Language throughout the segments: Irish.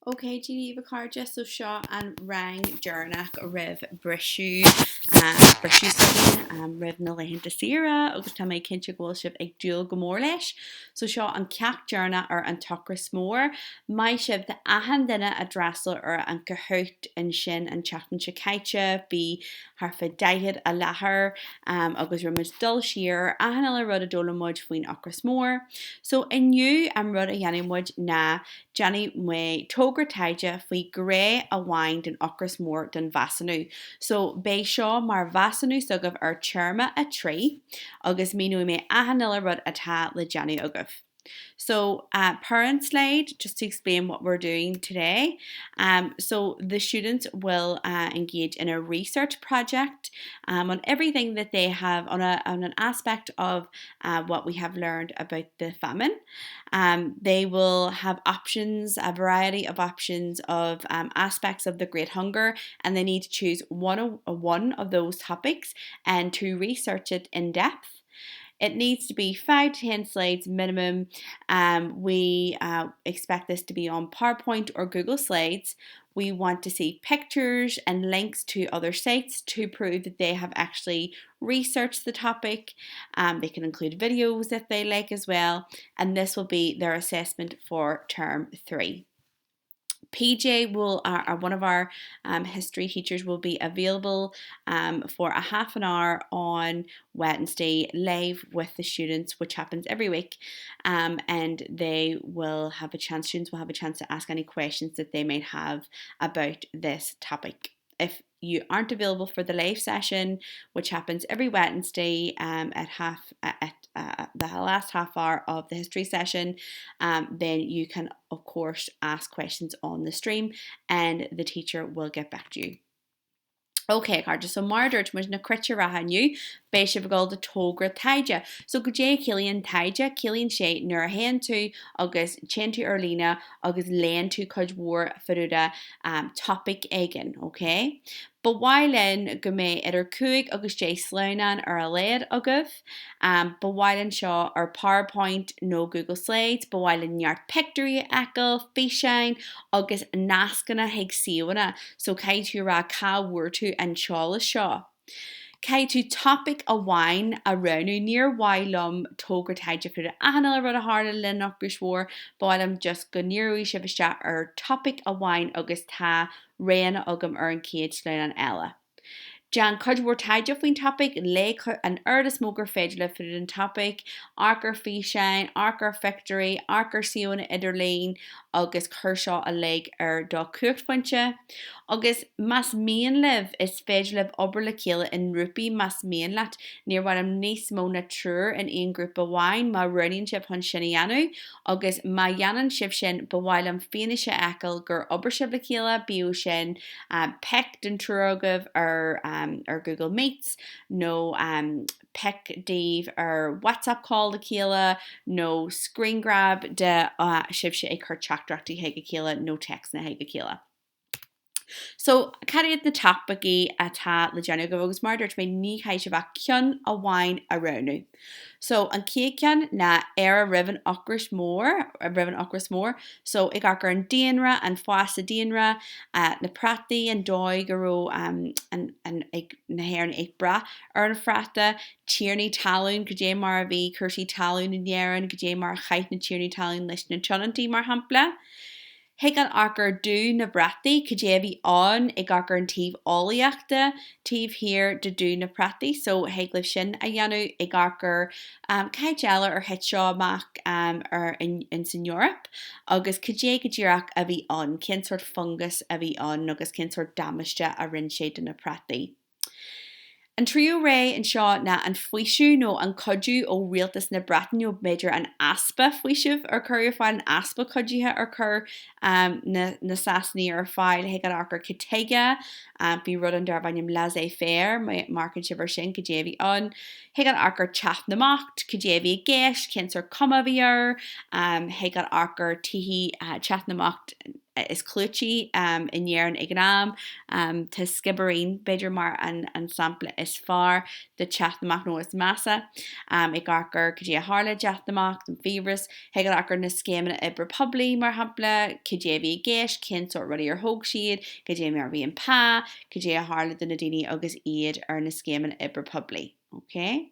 Ok, Dia daoibh a chairde, so seo an rang deireanach roimh briseadh, briseadh s'againn roimh na laethanta saoire agus tá mé cinnte go bhfuil sibh ag dúil go mór leis. So seo an ceacht deireanach ar an tOcras Mór. Maith sibh d'achan duine a d'fhreastail ar an Kahoot ansin an tseachtain seo caite, bhí thart fá 40 i láthair agus rinne muid dul siar ar achan uile rud a d'fhoghlaim muid faoin Ocras Mór. So inniu an rud a dhéanfaidh muid ná déanfaidh mé togra taighde faoi ghné amháin den Ocras Mór don mheasúnú. So beidh seo mar mheasúnú s'agaibh ar téarma 3 agus míneoidh mé achan uile rud atá le déanamh agaibh. So uh, parent slide, just to explain what we're doing today. Um, so the students will uh, engage in a research project um, on everything that they have on, a, on an aspect of uh, what we have learned about the famine. Um, they will have options, a variety of options of um, aspects of the Great Hunger, and they need to choose one of, one of those topics and to research it in depth. It needs to be 5 to 10 slides minimum. Um, we uh, expect this to be on PowerPoint or Google Slides. We want to see pictures and links to other sites to prove that they have actually researched the topic. Um, they can include videos if they like as well. And this will be their assessment for term 3. PJ will, uh, uh, one of our um, history teachers will be available um, for a half an hour on Wednesday live with the students, which happens every week. Um, and they will have a chance, students will have a chance to ask any questions that they may have about this topic. If you aren't available for the live session, which happens every Wednesday um, at half at uh, the last half hour of the history session, um, then you can of course ask questions on the stream and the teacher will get back to you. Ok, a chairde, so mar a dúirt muid na critéir ratha inniu, beidh sibh ag dul do togra taighde. So goidé a chiallaíonn taighde? Ciallaíonn sé nuair a théann tú agus téann tú ar líne agus léann tú cuid mhór fá dtaobh de topaic éigin, ok? Ba mhaith linn go mbeidh idir 5 agus 10 sleamhnán ar a laghad agaibh. Ba mhaith linn seo ar PowerPoint nó Google Slides, ba mhaith linn neart pictiúirí a fheiceáil, físeáin agus nascanna chuig suíomhanna, so caithfidh tú a rá cá bhfuair tú an t-eolas seo. Caithfidh tú topaic amháin a roghnú. Níor mhaith liom togra taighde fá dtaobh d'achan uile rud a tharla le linn an Ocrais Mhóir, ba mhaith liom just go ndíreoidh sibh isteach ar topaic amháin agus tá roghanna agam ar an chéad sleamhnán eile. Déan cuid mhór taighde faoin topaic, léigh an oiread is mó gur féidir libh fá dtaobh den topaic, amharc ar físeáin, amharc ar phictiúirí, amharc ar suíomhanna idirlín agus cuir seo uilig ar do chumhachtphointe. Agus más mian libh, is féidir libh obair le chéile i ngrúpaí más mian leat. Níor mhaith liom níos mó ná triúr in aon ghrúpa amháin má roghnaíonn sibh chun sin a dhéanamh. Agus má dhéanann sibh sin, ba mhaith liom fianaise a fheiceáil gur obair sibh le chéile, bíodh sin pic den triúr agaibh ar ar Google Meets nó pic daoibh ar WhatsApp call le chéile nó screen grab de sibhse ag cur teachtaireachtaí chuig a chéile nó téacsanna chuig a chéile. So, cad iad na topaicí atá le déanamh agaibh? Agus mar a dúirt mé, ní chaithfidh sibh ach ceann amháin a roghnú. So, an chéad cheann ná Éire roimh an Ocras Mór, roimh an Ocras Mór. So, ag amharc ar an daonra, an fás sa daonra, na prátaí, an dóigh go raibh an, an, ag, na hÉireannaigh ag brath ar an phráta, tiarnaí talún, cad é mar a bhí cúrsaí talún in Éirinn, cad é mar a chaith na tiarnaí talún leis na tionóntaí, mar shampla. Thig amharc ar Dubh na bPrátaí, cad é a bhí ann, ag amharc ar an taobh eolaíochta taobh thiar de Dubh na bPrátaí, so thig libh sin a dhéanamh, ag amharc ar cá háit eile ar thit seo amach ar in san Eoraip agus cad é go díreach a bhí ann, cén sórt fungas a bhí ann agus cén sórt damáiste a rinne sé do na prátaí. An tríú rogha anseo ná an faoiseamh nó an cuidiú ó rialtas na Breataine, nó b'fhéidir an easpa faoisimh ar cuireadh ar fáil, an easpa cuidithe ar chuir na Sasanaigh ar fáil. Thig amharc ar cad tuige, bhí rud ann darbh ainm laissez-faire, má amharcann sibh air sin, cad é a bhí ann. Thig amharc ar Teach na mBocht, cad é a bhí i gceist, cén sórt cuma a bhí air. Thig amharc ar tithe Teach na mBocht. is clúití in Éirinn ag an am. Tá Skibbereen, b'fhéidir, mar an sampla is fearr de teacht amach nó is measa ag amharc ar cad é a tharla i dteacht amach don fiabhras. Thig leat amharc ar na scéimeanna oibre poiblí, mar shampla, cad é a bhí i gceist, cén sórt rudaí ar thóg siad, cad é mar a bhí an pá, cad é a tharla do na daoine agus iad ar na scéimeanna oibre poiblí. Ok?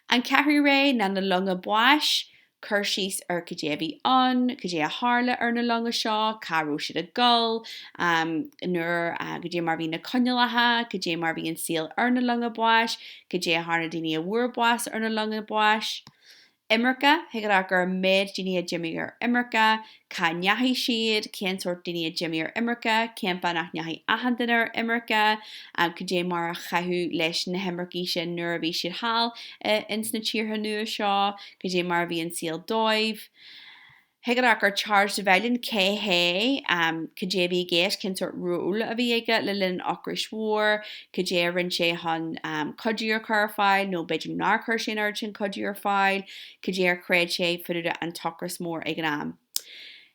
An ceathrú ré ná na longa báis, cur síos ar cad é a bhí ann, cad é a tharla ar na longa seo, cá raibh siad ag dul, nuair, cad é mar a bhí na coinníollacha, cad é mar a bhí an saol ar na longa báis, cad é a tharla na daoine a bhfuair bás ar na longa báis. Imirce, thig leat amharc ar an méid daoine a d'imigh ar imirce, cá ndeachaigh siad, cén sórt daoine a d'imigh ar imirce, cén fáth nach ndeachaigh achan duine ar imirce, cad é mar a chaitheadh leis na himircigh sin nuair a bhí siad thall ins na tíortha nua seo, cad é mar a bhí an saol dóibh. Thig leat amharc ar Charles Trevelyan, cé hé, cad é a bhí i gceist, cén sórt ról a bhí aige le linn an Ocrais Mhóir, cad é a rinne sé chun cuidiú a chur ar fáil, nó b'fhéidir nár chuir sé an oiread sin cuidiú ar fáil, cad é a chreid sé fá dtaobh an t-ocras mór ag an am.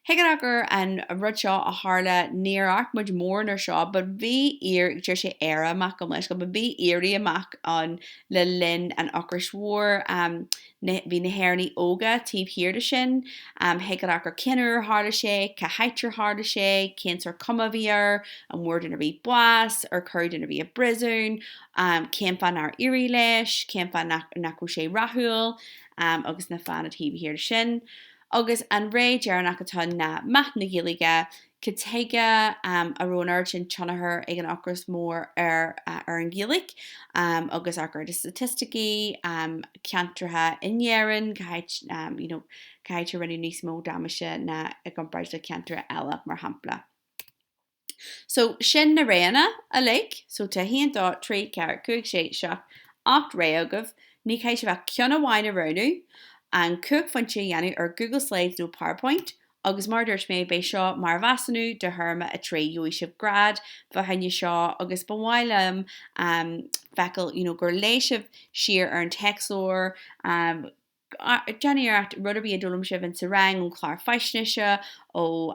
Thig leat amharc ar an rud seo a tharla, níor amharc muid mórán ar seo, but bhí éirí, deir sé Éire amach gabh mo leithscéal, but bhí éirí amach ann le linn an Ocrais Mhóir. Bhí na hÉireannaigh Óga taobh thiar de sin. Thig leat amharc ar cén uair a tharla sé, cá háit ar tharla sé, cén sórt cuma a bhí air, an bhfuair duine ar bith bás, ar cuireadh duine ar bith i bpríosún, cén fáth nár éirigh leis, cén fáth nach raibh sé rathúil, agus na fáthanna taobh thiar de sin. Agus an ré deireanach atá ann ná meath na Gaeilge, cad chuige a raibh an oiread sin tionchar ag an Ocras Mór ar ar an Ghaeilge agus amharc ar na staitisticí, ceantracha in Éirinn, cá háit you know cá háit a rinneadh níos mó damáiste ná i gcomparáid le ceantracha eile, mar shampla. So, sin na réanna uilig. So, tá 1, 2, 3, 4, 5, 6, 7, 8 ré agaibh. Ní chaithfidh sibh ach ceann amháin a roghnú, an cuachphointe a dhéanamh ar Google Slides nó PowerPoint, agus mar a dúirt mé, beidh seo mar mheasúnú do théarma 3. Gheobhaidh sibh grád fá choinne seo agus ba mhaith liom feiceáil you know gur léigh sibh siar ar an téacsleabhar, Déan iarracht rud ar bith a d'fhoghlaim sibh in sa rang, ón chlár faisnéise, ó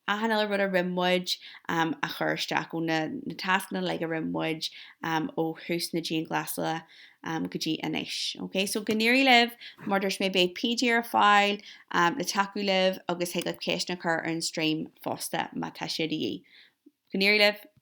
achan uile rud a rinne muid a chur isteach, ó na tascanna uilig a rinne muid ó thús na dianghlasála go dtí anois. Ok, so go n-éirí libh, mar dúirt mé beidh PJ ar fáil le tacú libh agus thig libh ceisteanna a chur ar an stream fosta má tá sé de dhíth. Go n-éirí libh!